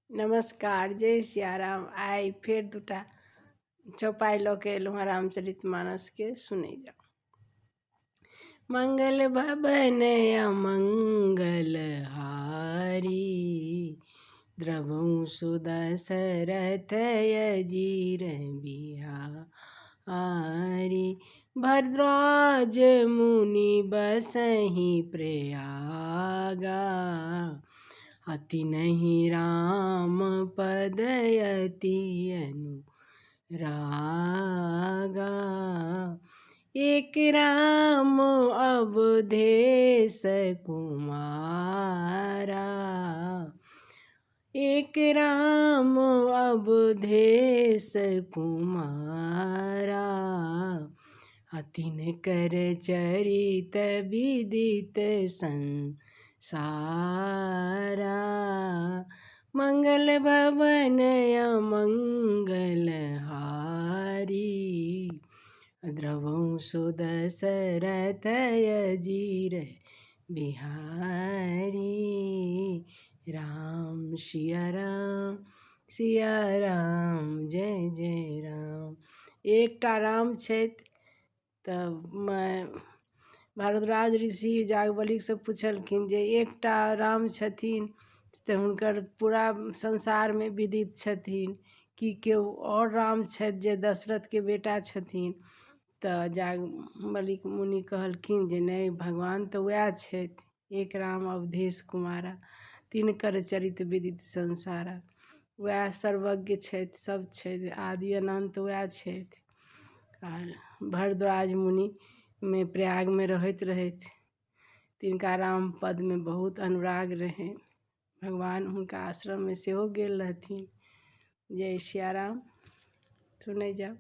नमस्कार, जय सियाराम। आइ फेर दूटा चौपाइ लऽ के एलहुँ हँ रामचरित मानसके, सुनै जाउ। मंगल भवन अमंगल हारी, द्रवहु सुदशरथ अजीर बिहारी। भरद्वाज मुनि बसहि प्रयागा, अति नहीं राम पद अति अनुरागा। एक राम अवधेश कुमारा, एक राम अवधेश कुमारा, अतिन कर चरित विदित संसारा। मंगल भवन अमंगल हारी, द्रवहु सुदशरथ अजीर बिहारी। राम सिया राम सिया राम जय जय राम। एकटा राम छथि। तऽ भारद्वाज ऋषि याज्ञवल्क्यसँ पुछलखिन जे एकटा राम छथिन तऽ हुनकर पूरा संसारमे विदित छथिन, कि केओ आओर राम छथि जे दशरथके बेटा छथिन? तऽ याज्ञवल्क्य मुनि कहलखिन जे नहि, भगवान तऽ उएह छथि, एक राम अवधेश कुमारा तिनकर चरित विदित संसारा। उएह सर्वज्ञ छथि, सभ छथि, आदि अनन्त उएह छथि। आर भरद्वाज मुनिमे प्रयागमे रहैत रहथि, तिनका राम पदमे बहुत अनुराग रहनि। भगवान हुनका आश्रममे सेहो गेल रहथिन। जय सियाराम, सुनै जाउ।